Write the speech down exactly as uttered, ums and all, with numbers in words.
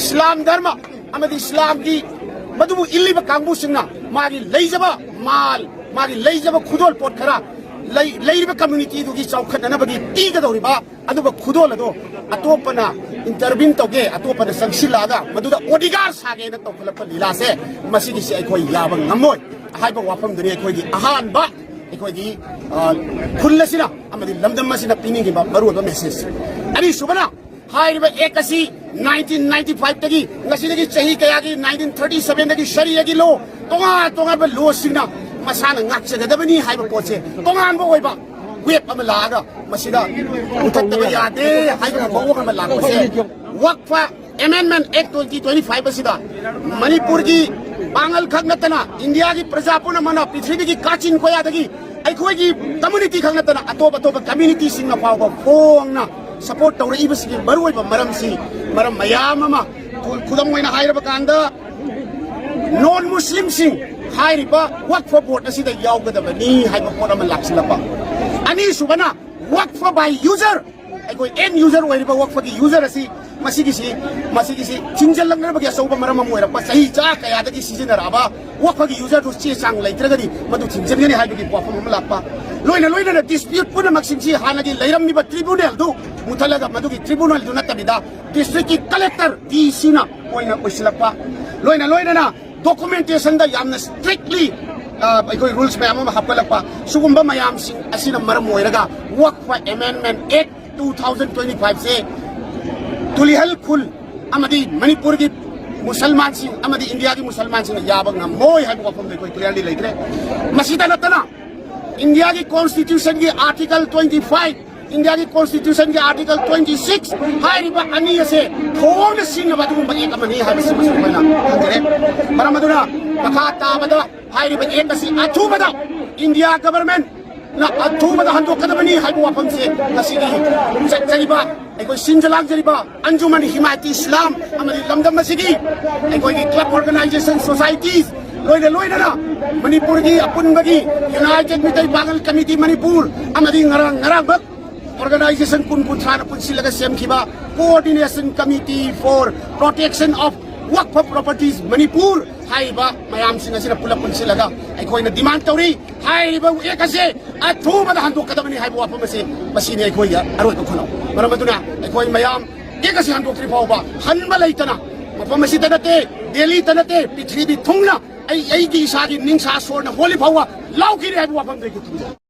ꯏꯁꯂꯥꯝ ꯙꯔꯃ ꯑꯃꯗꯤ ꯏꯁꯂꯥꯝꯒꯤ ꯃꯗꯨꯕꯨ ꯏꯜꯂꯤꯕ ꯀꯥꯡꯕꯨꯁꯤꯡꯅ ꯃꯥꯒꯤ ꯂꯩꯖꯕ ꯃꯥꯜ, ꯃꯥꯒꯤ ꯂꯩꯖꯕ ꯈꯨꯗꯣꯜ ꯄꯣꯠ ꯈꯔ ꯂꯩ-, ꯂꯩꯔꯤꯕ communityꯗꯨꯒꯤ ꯆꯥꯎꯈꯠꯅꯅꯕꯒꯤ ꯄꯤꯒꯗꯧꯔꯤꯕ ꯑꯗꯨꯒ ꯈꯨꯗꯣꯜ ꯑꯗꯣ ꯑꯇꯣꯞꯄꯅ intervene ꯇꯧꯒꯦ, ꯑꯇꯣꯞꯄꯅ ꯆꯪꯁꯤꯜꯂꯛꯑꯒ ꯃꯗꯨꯗ ꯑꯣꯗꯤꯒꯥꯔ ꯁꯥꯒꯦꯅ ꯇꯧꯈꯠꯂꯛꯄ ꯂꯤꯂꯥꯁꯦ, ꯃꯁꯤꯒꯤꯁꯦ ꯑꯩꯈꯣꯏ ꯌꯥꯕ ꯉꯝꯃꯣꯏ꯫ ꯍꯥꯏꯕ ꯋꯥꯐꯝꯗꯨꯅꯤ ꯑꯩꯈꯣꯏꯒꯤ ꯑꯍꯥꯟꯕ, ꯑꯩꯈꯣꯏꯒꯤ, ꯑ, ꯈꯨꯜ ꯑꯁꯤꯅ ꯑꯃꯗꯤ ꯂꯝꯗꯝ ꯑꯁꯤꯅ ꯄꯤꯅꯤꯡꯉꯤꯕ ꯃꯔꯨꯑꯣꯏꯕ message꯫ ꯑꯅꯤꯁꯨꯕꯅ, ꯍꯥꯏꯔꯤꯕ act ꯑꯁꯤ nineteen ninety fiveꯇꯒꯤ, ꯉꯁꯤꯗꯒꯤ ꯆꯍꯤ ꯀꯌꯥꯒꯤ, nineteen thirty sevenꯗꯒꯤ ꯁꯔꯤꯌꯥꯒꯤ law, ꯇꯣꯉꯥꯟ ꯇꯣꯉꯥꯟꯕ lawꯁꯤꯡꯅ ꯃꯁꯥꯅ ꯉꯥꯛꯆꯒꯗꯕꯅꯤ ꯍꯥꯏꯕ ꯄꯣꯠꯁꯦ ꯇꯣꯉꯥꯟꯕ ꯑꯣꯏꯕ wave ꯑꯃ ꯂꯥꯛꯑꯒ ꯃꯁꯤꯗ ꯃꯨꯊꯠꯇꯕ ꯌꯥꯗꯦ ꯍꯥꯏꯕ ꯃꯑꯣꯡ ꯑꯃ ꯂꯥꯛꯄꯁꯦ, ꯋꯛꯐ Amendment Act twenty twenty five ꯑꯁꯤꯗ ꯃꯅꯤꯄꯨꯔꯒꯤ ꯄꯥꯡꯒꯜ ꯈꯛ ꯅꯠꯇꯅ ꯏꯟꯗꯤꯌꯥꯒꯤ ꯄ꯭ꯔꯖꯥ ꯄꯨꯝꯅꯃꯛꯅ, ꯄ꯭ꯔꯤꯊꯤꯕꯤꯒꯤ ꯀꯥꯆꯤꯟ ꯀꯣꯌꯥꯗꯒꯤ ꯑꯩꯈꯣꯏꯒꯤ community ꯈꯛ ꯅꯠꯇꯅ ꯑꯇꯣꯞ ꯑꯇꯣꯞꯄ communityꯁꯤꯡꯅ ꯐꯥꯎꯕ ꯐꯣꯡꯅ support ꯇꯧꯔꯛꯏꯕꯁꯤꯒꯤ ꯃꯔꯨꯑꯣꯏꯕ ꯃꯔꯝꯁꯤ, ꯃꯔꯝ ꯃꯌꯥꯝ ꯑꯃ, ꯈꯨ-, ꯈꯨꯗꯝ ꯑꯣꯏꯅ ꯍꯥꯏꯔꯕ ꯀꯥꯟꯗ, non Muslimꯁꯤꯡ ꯍꯥꯏꯔꯤꯕ ꯋꯛꯐ board ꯑꯁꯤꯗ ꯌꯥꯎꯒꯗꯕꯅꯤ ꯍꯥꯏꯕ ꯄꯣꯠ ꯑꯃ ꯂꯥꯛꯁꯤꯜꯂꯛꯄ꯫ ꯑꯅꯤꯁꯨꯕꯅ, ꯋꯛꯐ by user, ꯑꯩꯈꯣꯏ end user ꯑꯣꯏꯔꯤꯕ ꯋꯛꯐꯒꯤ user ꯑꯁꯤ, ꯃꯁꯤꯒꯤꯁꯤ, ꯃꯁꯤꯒꯤꯁꯤ ꯊꯤꯡꯖꯤꯜꯂꯛꯅꯕꯒꯤ ꯑꯆꯧꯕ ꯃꯔꯝ ꯑꯃ ꯑꯣꯏꯔꯛꯄ, ꯆꯍꯤ ꯆꯥ ꯀꯌꯥꯗꯒꯤ ꯁꯤꯖꯤꯟꯅꯔꯛꯑꯕ ꯋꯛꯐꯒꯤ userꯗꯨ ꯆꯦ ꯆꯥꯡ ꯂꯩꯇ꯭ꯔꯒꯗꯤ ꯃꯗꯨ ꯊꯤꯡꯖꯤꯟꯒꯅꯤ ꯍꯥꯏꯕꯒꯤ ꯋꯥꯐꯝ ꯑꯃ ꯂꯥꯛꯄ꯫ ꯂꯣꯏꯅ ꯂꯣꯏꯅꯅ dispute ꯄꯨꯝꯅꯃꯛꯁꯤꯡꯁꯤ ꯍꯥꯟꯅꯒꯤ ꯂꯩꯔꯝꯃꯤꯕ tribunalꯗꯨ ꯃꯨꯊꯠꯂꯒ ꯃꯗꯨꯒꯤ tribunalꯗꯨ ꯅꯠꯇꯕꯤꯗ districtꯀꯤ collector, DCꯅ ꯑꯣꯏꯅ ꯑꯣꯏꯁꯤꯜꯂꯛꯄ꯫ ꯂꯣꯏꯅ ꯂꯣꯏꯅꯅ documentationꯗ ꯌꯥꯝꯅ strictly, ꯑ, ꯑꯩꯈꯣꯏ rules ꯃꯌꯥꯝ ꯑꯃ ꯍꯥꯞꯀꯠꯂꯛꯄ, ꯁꯤꯒꯨꯝꯕ ꯃꯌꯥꯝꯁꯤꯡ ꯑꯁꯤꯅ ꯃꯔꯝ ꯑꯣꯏꯔꯒ ꯋꯛꯐ Amendment Act two thousand twenty fiveꯁꯦ Tulihal ꯈꯨꯜ ꯑꯃꯗꯤ ꯃꯅꯤꯄꯨꯔꯒꯤ ꯃꯨꯁꯜꯃꯥꯟꯁꯤꯡ ꯑꯃꯗꯤ ꯏꯟꯗꯤꯌꯥꯒꯤ ꯃꯨꯁꯜꯃꯥꯟꯁꯤꯡꯅ ꯌꯥꯕ ꯉꯝꯃꯣꯏ ꯍꯥꯏꯕ ꯋꯥꯐꯝꯗ ꯑꯩꯈꯣꯏ clearly ꯂꯩꯈ꯭ꯔꯦ꯫ ꯃꯁꯤꯗ ꯅꯠꯇꯅ ꯏꯟꯗꯤꯌꯥꯒꯤ constitutionꯒꯤ article twenty five, ꯏꯟꯗꯤꯌꯥꯒꯤ constitutionꯒꯤ article twenty six ꯍꯥꯏꯔꯤꯕ ꯑꯅꯤ ꯑꯁꯦ ꯊꯑꯣꯡꯅ ꯁꯤꯖꯤꯟꯅꯕ ꯑꯗꯨꯒꯨꯝꯕ act ꯑꯃꯅꯤ ꯍꯥꯏꯕꯁꯤꯃꯁꯨ ꯑꯩꯈꯣꯏꯅ ꯈꯪꯖꯔꯦ꯫ ꯃꯔꯝ ꯑꯗꯨꯅ ꯃꯈꯥ ꯇꯥꯕꯗ ꯍꯥꯏꯔꯤꯕ act ꯑꯁꯤ ꯑꯊꯨꯕꯗ ꯏꯟꯗꯤꯌꯥ governmentꯅ ꯑꯊꯨꯕꯗ ꯍꯟꯗꯣꯛꯀꯗꯕꯅꯤ ꯍꯥꯏꯕ ꯋꯥꯐꯝꯁꯦ ꯉꯁꯤꯒꯤ ꯆꯠꯆꯔꯤꯕ, ꯑꯩꯈꯣꯏ ꯁꯤꯟꯖ ꯂꯥꯡꯖꯔꯤꯕ ꯑꯟꯖꯨꯃꯟ ꯍꯤꯃꯥꯌꯇꯤ ꯏꯁꯂꯥꯝ ꯑꯃꯗꯤ ꯂꯝꯗꯝ ꯑꯁꯤꯒꯤ ꯑꯩꯈꯣꯏꯒꯤ club organisation societies, ꯂꯣꯏꯅ ꯂꯣꯏꯅꯅ ꯃꯅꯤꯄꯨꯔꯒꯤ ꯑꯄꯨꯟꯕꯒꯤ United ꯃꯤꯇꯩ ꯄꯥꯡꯒꯜ committee ꯃꯅꯤꯄꯨꯔ ꯑꯃꯗꯤ ꯉꯔꯥꯡ ꯉꯔꯥꯡꯃꯛ ꯑꯣꯔꯒꯅꯥꯏꯖꯦꯁꯟ ꯀꯨꯟ ꯀꯨꯟꯊ꯭ꯔꯥꯅ ꯄꯨꯟꯁꯤꯜꯂꯒ ꯁꯦꯝꯈꯤꯕ Coordination Committee for Protection of Waqf Properties Manipur ꯍꯥꯏꯔꯤꯕ ꯃꯌꯥꯝꯁꯤꯡ ꯑꯁꯤꯅ ꯄꯨꯂꯞ ꯄꯨꯟꯁꯤꯜꯂꯒ ꯑꯩꯈꯣꯏꯅ ꯗꯤꯃꯥꯟ ꯇꯧꯔꯤ꯫ ꯍꯥꯏꯔꯤꯕ ꯑꯦꯛ ꯑꯁꯦ ꯑꯊꯨꯕꯗ ꯍꯟꯗꯣꯛꯀꯗꯕꯅꯤ ꯍꯥꯏꯕ ꯋꯥꯐꯝ ꯑꯁꯤ ꯃꯁꯤꯅꯤ ꯑꯩꯈꯣꯏꯒꯤ ꯑꯔꯣꯏꯕ ꯈꯨꯅꯧ꯫ ꯃꯔꯝ ꯑꯗꯨꯅ ꯑꯩꯈꯣꯏ ꯃꯌꯥꯝ ꯑꯦꯛ ꯑꯁꯤ ꯍꯟꯗꯣꯛꯇ꯭ꯔꯤ ꯐꯥꯎꯕ ꯍꯟꯕ ꯂꯩꯇꯅ, ꯃꯐꯝ ꯑꯁꯤꯗ ꯅꯠꯇꯦ, ꯗꯦꯜꯂꯤꯗ ꯅꯠꯇꯦ, ꯄ꯭ꯔꯤꯊꯤꯕꯤ ꯊꯨꯡꯅ ꯑꯩ ꯑꯩꯒꯤ ꯏꯁꯥꯒꯤ ꯅꯤꯡꯁꯥ ꯁꯣꯔꯅ ꯍꯣꯜꯂꯤ ꯐꯥꯎꯕ ꯂꯥꯎꯈꯤꯅꯤ ꯍꯥꯏꯕ ꯋꯥꯐꯝꯗ ꯑꯩ ꯊꯝꯖꯔꯤ꯫